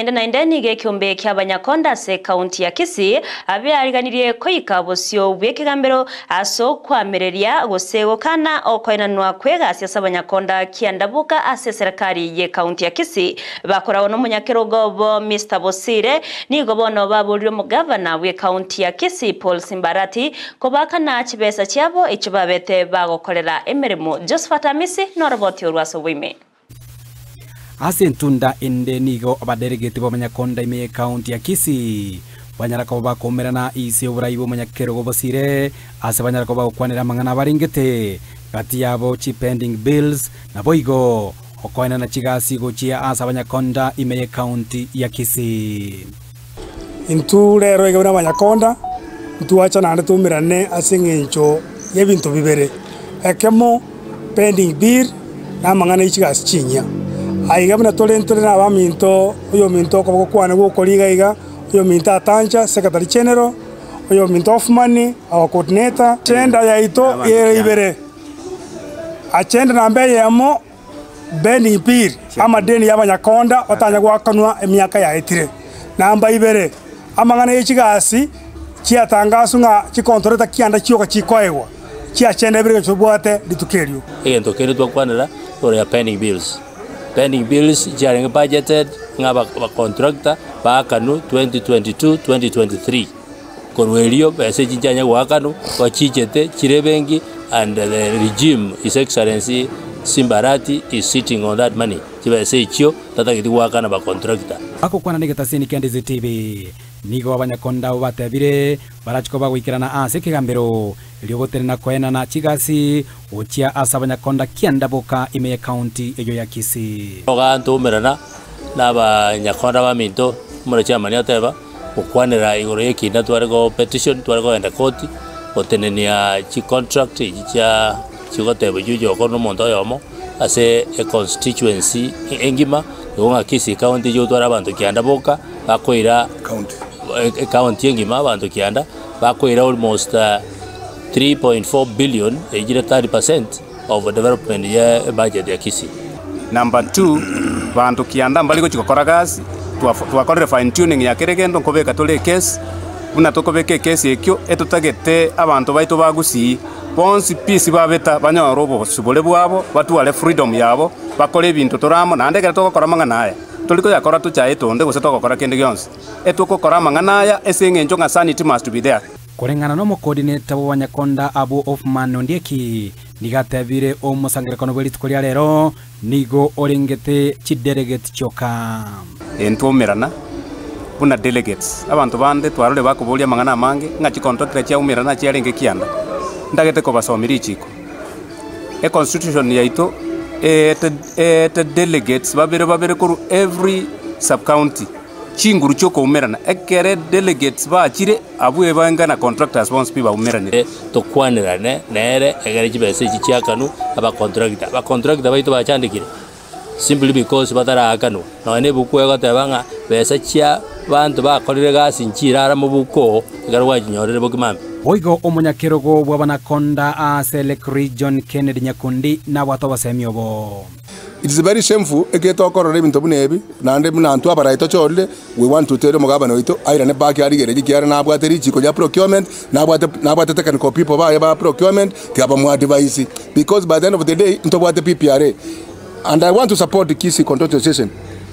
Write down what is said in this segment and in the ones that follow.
Naende naende nigo ekiombe kia abanyakonda ase ekaunti ya Kisii abeariganirie koika bosio bw'ekegambero ase okoamereria gose gokana okoenanwa kw'egasi ase abanyakonda kiandaboka ase eserekari y'ekaunti ya Kisii bakoragwa nomonyakerogo obo Mister Bosire nigo bono baborire omogavana bw'ekaunti ya Kisii Paul Simba Arati kobakana chibesa chiabo echio babete bagokorera emeremo Josephat Amisi noroboti orwo ase oboime. Ase entunda ende nigo abadelegeti b'abanyakonda ime y'ekaunti ya Kisii banyara koba bakoumerana ise oborai bw'omonyakerogo bosire ase banyara koba bagokwanera amang'ana abarengete gati yabo chi pending bills naboigo okoenana chigasi gochia ase abanyakonda ime y'ekaunti ya Kisii. Intwe rero iga buna abanyakonda, ntwacha naende toumerane ase eng'encho y'ebinto bibere, ekemo pending bill na amang'ana ye chigasi chinyia. Aiga buna tore ntore na abaminto, oyominto okoba gokwana gokori iga iga, oyominto Atancha secretary general, oyominto Hoffman our coordinator. Agenda yaito ere ibere, agenda namba eyemo. Pending bill, amadeni y'abanyakonda batanya goakanwa emiaka yaetire. Namba ibere, amang'ana ye chigasi chiatangaswe ng'a chikontoreta kianda chioka chikoegwa, chiachenda ibere gocha tobwate rituko erio. Egento kende twakwanera igoro ya pending bills. Pending bills chiarenge budgeted ng'a aba abacontractor baakanwe 2022, 2023. Korwa erio besa echi nchianya goakanwa, bachichete chire ebenki and the regime his excellency Simba Arati is sitting on that money, chibesa echio tatageti goakana ba contractor. Bagokwana negetasini kia Ndizi TV, nigo abanyakonda abwo batebire barachi koba goikerana ase ekegambero erio gotenena koenana chigasi gochia ase abanyakonda kianda boka ime y'ecounty eyio ya Kisii. Ogantomerana nabanyakonda baminto, omorachiamani oteba. Gokwanera igoro y'ekiina tware go petition, tware kogenda koti, gotenenia chicontract echi chia chigotebwa echio chigokorwa na omonto oyomo ase econstituency engima, igo ng'a Kisii county eywo otware abanto kianda boka, bakoira ecounty engima abanto kianda, bakoira almost 3.4 billion eywo chire 30% of development ya ebudget ya Kisii. Number two, banto kianda mbari gochia gokora gasi, twakorire fine tuning ya kera egento nkobeka tore ekesi, buna tokobeka ekesi ekio, etotagete abanto baito ba Gusii bonsi pi ase babeta banyore obosibore bwabo, batware freedom yabo, bakore ebinto tore amo, naende ekero togokora amang'ana aya, tori koyakora tochaete onde gose togokora kende gionsi, etogokora amang'ana aya ase eng'encho ng'a sanity must be there. Koreng'ana nomocoordinator bw'abanyakonda abwo Hoffman Ondieki nigo atebire omosangererekano bwe rituko ria rero nigo orengete chidelegate chioka. Entwaumerana buna delegates. Abanto bande twarorire bakoboria amang'ana amange ng'a chicontractor chiaumerana chiarenge kianda. Ntagete kobasomia richiko. Econstitution yaito eete eete delegates babere babere korwa every sub-county. Chinguru chi'okoumerana, ekere delegates bachire, abwo ebange na contractors bonsi pi baumeranire. Tokwanerane nere egere chibesa echi chiakanwe abacontractor. Abacontractor baito bachandekire simply because bataraakanwa. Nonya na ebuku egoteba ng'a besa chia banto bakorire egasi nchirara mobuko oo ekero gwachinyorire bokima mambia. Boigo omonyakerogo bw'abanakonda ase Lake Region Kennedy Nyakundi nabwate obosemi obo. It is very shameful ekero tokorora ebinto buna ebi, naende buna intwe abarai tochorire, we want to tell omogabana oito airane back arigererie ekiagera nabwate richiko ria procurement, nabwate nabwate technical people baye ba procurement, tiga bamoadvise because by the end of the day ntobwate PPRA. And I want to support Kisii Contractors Association,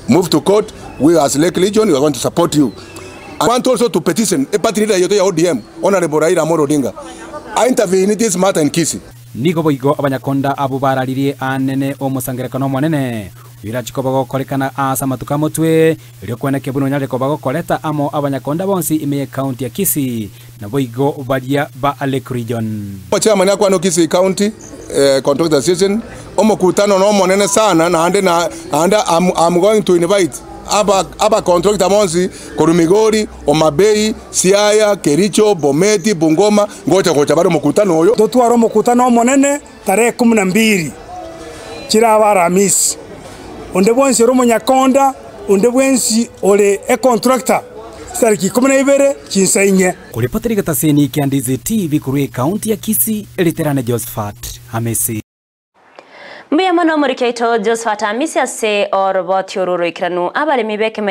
move to court, we as Lake Region we are going to support you. I want also to petition e party leader yaito ya ODM, Honourable Raila Amolo Odinga, a intervene this matter in Kisii. Nigo boigo abanyakonda abwo bararirie aanene omosangererekano omonene, oyorachie koba gokorekana aase amatuko amotwe, erio kweneke buna onyare koba gokoreta amo abanyakonda bonsi ime y'ecounty ya Kisii, naboigo baria ba Lake Region. Chairman akwane o Kisii County Contractors Association, omokutano nomonene sana naende naende I'm going to invite aba abacontractor bonsi korwa Migori, Homa Bay, Siaya, Kericho, Bomet, Bungoma, ngocha gocha bare omokutano oyo. Totware omokutano omonene tarehe ikomi na mbili chirabe Aramisi. Onde bwensi ore omonyakonda, onde bwensi ore econtractor, chitariki ikomi na ibere chinsa inye. Koripotera egetaseni kia Ndizi TV korwa ekaunti ya Kisii, Riterane Josephat Hamisi. Mbuya mono omoriki oito Josephat Amisi ase oroboti oro oroikeranu abaremi b'ekemeri.